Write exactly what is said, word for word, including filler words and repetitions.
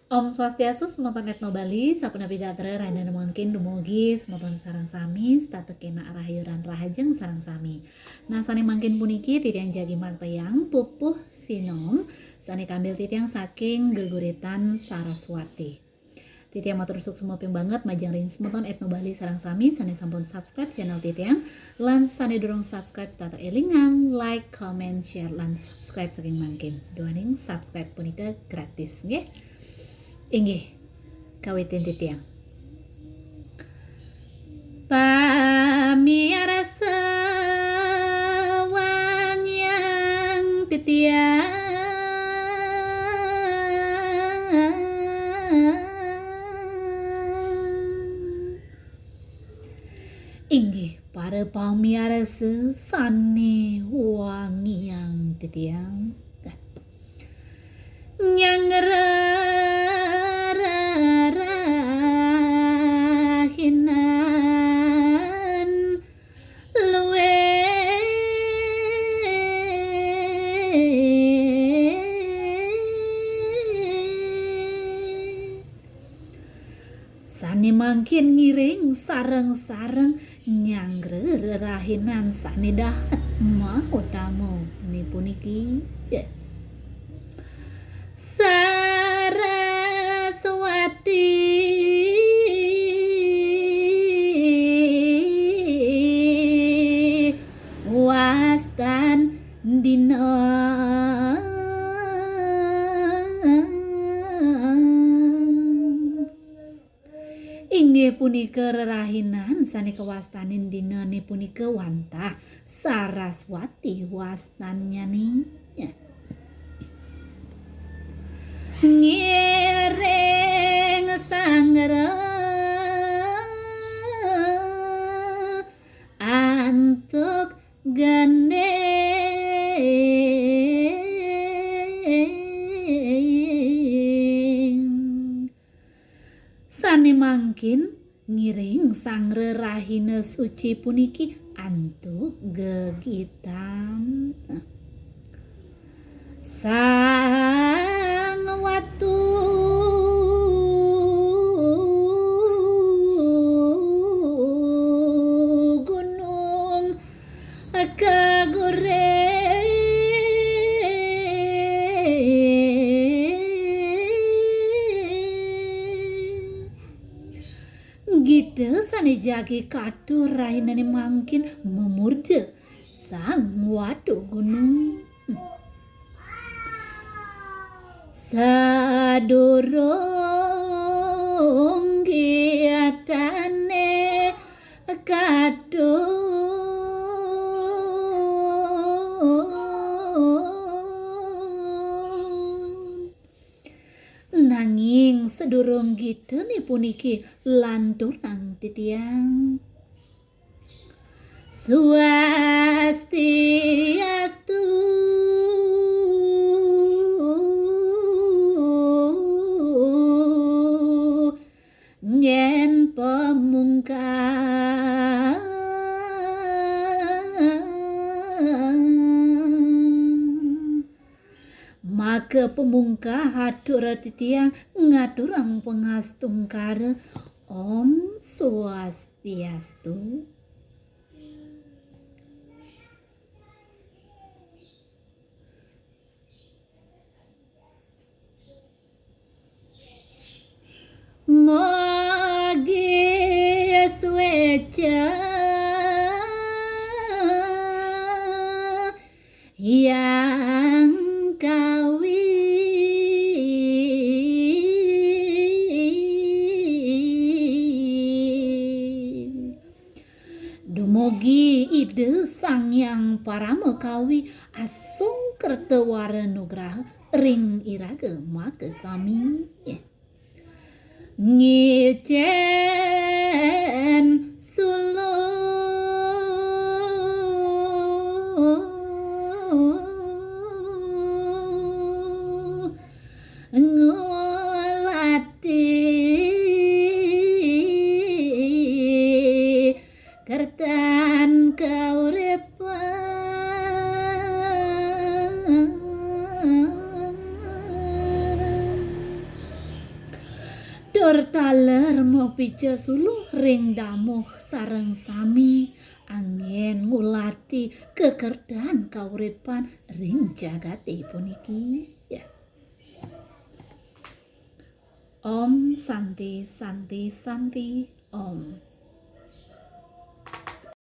Om Swastiastu, semeton Etno Bali, sapunapi gatra rahina mangkin? Dumugi semeton sareng sami setata kena rahayu lan rahajeng sareng sami. Nah, sane mangkin puniki titiang jagi maktayang pupuh sinom sane kambil titiang saking geguritan Saraswati. Titiang matur suksma ping banget majeng ring semeton Etno Bali sareng sami sane sampun subscribe channel titiang, lan sane durung subscribe setata elingan, like, comment, share, lan subscribe saking mangkin. Duaning subscribe punika gratis, nggih. Inggih, kawitin titiang. Pamiarsa wangiang titiang. Inggih, para pamiarsa sane wangiang titiang. Nyangrerahinan luwih sane mangkin ngiring sareng-sareng nyanggra rerahinan sane dahat mautama ne puniki. Saraswati wastan dina. Inggih punika rerahinan sane kawastanin dinane punika wantah Saraswati wastannyane. Ngiring sangra antuk gending. Sane mangkin ngiring sang rerahina suci puniki antuk gegitan. Sang watu gunung kagureng. Gita sane jagi katur rahinane mangkin mamurda sang watu gunung. Sadurung gitane katur. Nanging sadurung gitane puniki lanturang titiang. Swastiastu. Nyen pamungkas. Maka pamungkah atur titiang ngaturang pangastungkara. Om Swastiastu. Mogi sueca Hyang Kawi. Dumugi Ida Sang Hyang Parama Kawi asung kerta wara nugraha ring iraga makasami. Ngicen suluh ngulati kertan kauripan. Tur taler mapija suluh ring damuh sareng sami, anggen ngulati kekertan kauripan ring jagate puniki. Ya. Om Santi, Santi, Santi, Om.